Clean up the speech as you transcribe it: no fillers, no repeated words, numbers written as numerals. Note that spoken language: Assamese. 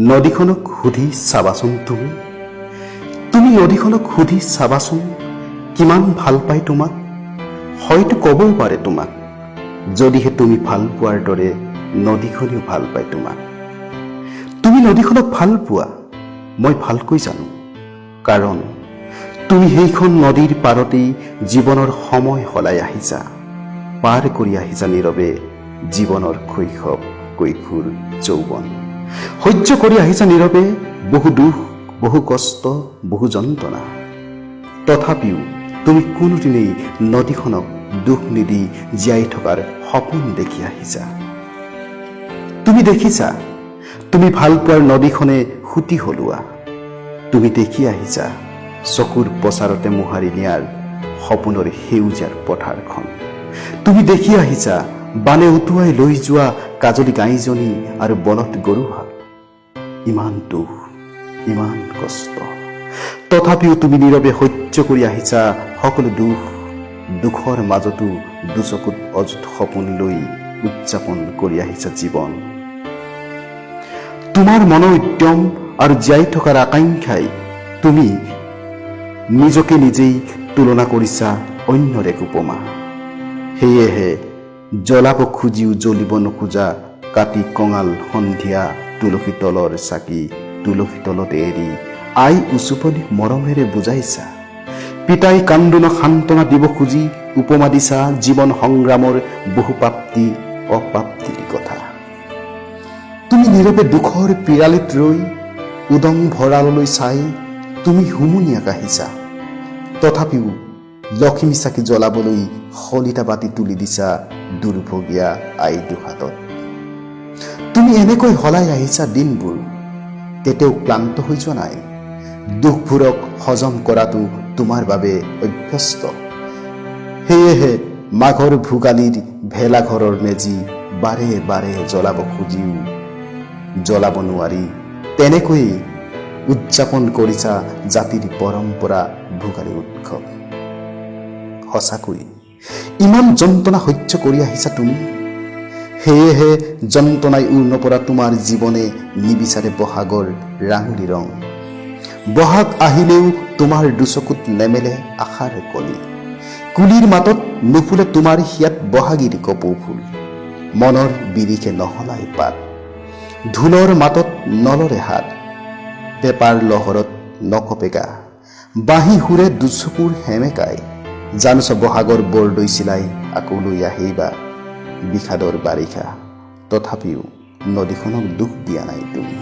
নদীখনক সুধি চাবাচোন তুমি। তুমি নদীখনক সুধি চাবাচোন, কিমান ভাল পায় তোমাক। হয়তো ক'বও পাৰে তোমাক, যদিহে তুমি ভাল পোৱাৰ দৰে নদীখনেও ভাল পায় তোমাক। তুমি নদীখনক ভাল পোৱা, মই ভালকৈ জানো। কাৰণ তুমি সেইখন নদীৰ পাৰতেই জীৱনৰ সময় সলাই আহিছা, পাৰ কৰি আহিছা নীৰৱে জীৱনৰ শৈশৱ, কৈশোৰ, যৌৱন। সহ্য কৰি আহিছা নীৰৱে বহু দুখ, বহু কষ্ট, বহু যন্ত্ৰণা। তথাপিও তুমি কোনোদিনেই নদীখনক দুখ নিদি জীয়াই থকাৰ সপোন দেখি আহিছা। তুমি দেখিছা, তুমি ভাল পোৱাৰ নদীখনে সুঁতি সলোৱা। তুমি দেখি আহিছা চকুৰ পচাৰতে মোহাৰি নিয়াৰ সপোনৰ সেউজীয়াৰ পথাৰখন। তুমি দেখি আহিছা বানে উটুৱাই লৈ যোৱা কাজলী গাইজনী আৰু বলধ গৰুহাল। ইমান দুখ, ইমান কষ্ট, তথাপিও তুমি নীৰৱে সহ্য কৰি আহিছা সকলো দুখ। দুখৰ মাজতো দুচকুত অযুত সপোন লৈ উদযাপন কৰি আহিছা জীৱন। তোমাৰ মনৰ উদ্যম আৰু জীয়াই থকাৰ আকাংক্ষাই তুমি নিজকে নিজেই তুলনা কৰিছা অন্যৰ এক উপমা। সেয়েহে জ্বলাব খুজিও জ্বলিব নোখোজা কাতি কঙাল সন্ধিয়া তুলসী তলৰ চাকি তুলসী তলতে এৰি আই উচুপনিক মৰমেৰে বুজাইছা। পিতাই কান্দোনক সান্তনা দিব খুজি উপমা দিছা জীৱন সংগ্ৰামৰ বহু প্ৰাপ্তি অপ্ৰাপ্তিৰ কথা। তুমি নীৰৱে দুখৰ পিৰালিত ৰৈ উদং ভঁৰাললৈ চাই তুমি হুমুনিয়া কাঢ়িছা। তথাপিও লখিমী চাকি জ্বলাবলৈ শলিতা বাতি তুলি দিছা দুৰ্ভগীয়া আই দুহাতত। তুমি এনেকৈ সলাই আহিছা দিনবোৰ, কেতিয়াও ক্লান্ত হৈ যোৱা নাই। দুখবোৰক হজম কৰাটো তোমাৰ বাবে অভ্যস্ত। সেয়েহে মাঘৰ ভোগালীৰ ভেলাঘৰৰ মেজি বাৰে বাৰে জ্বলাব খুজিও জ্বলাব নোৱাৰি তেনেকৈয়ে উদযাপন কৰিছা জাতিৰ পৰম্পৰা ভোগালী উৎসৱ। সঁচাকৈ ইমান যন্ত্ৰণা সহ্য কৰি আহিছা তুমি। সেয়েহে যন্ত্ৰণাই ওৰ নপৰা তোমাৰ জীৱনে নিবিচাৰে বহাগৰ ৰাঙলী ৰং। বহাগ আহিলেও তোমাৰ দুচকুত নেমেলে আশাৰ কলি। কুলিৰ মাতত নুফুলে তোমাৰ হিয়াত বহাগীৰ কপৌ ফুল। মনৰ বিৰিখে নহলাই পাত, ঢোলৰ মাতত নলৰে হাত, পেঁপাৰ লহৰত নকঁপে গা, বাঁহী সুৰে দুচকুৰ সেমেকাই। জানোচা বহাগৰ বৰদৈ চিলাই আকৌ লৈ আহিবা বিষাদৰ বাৰিষা। তথাপিও নদীখনক দুখ দিয়া নাই তুমি।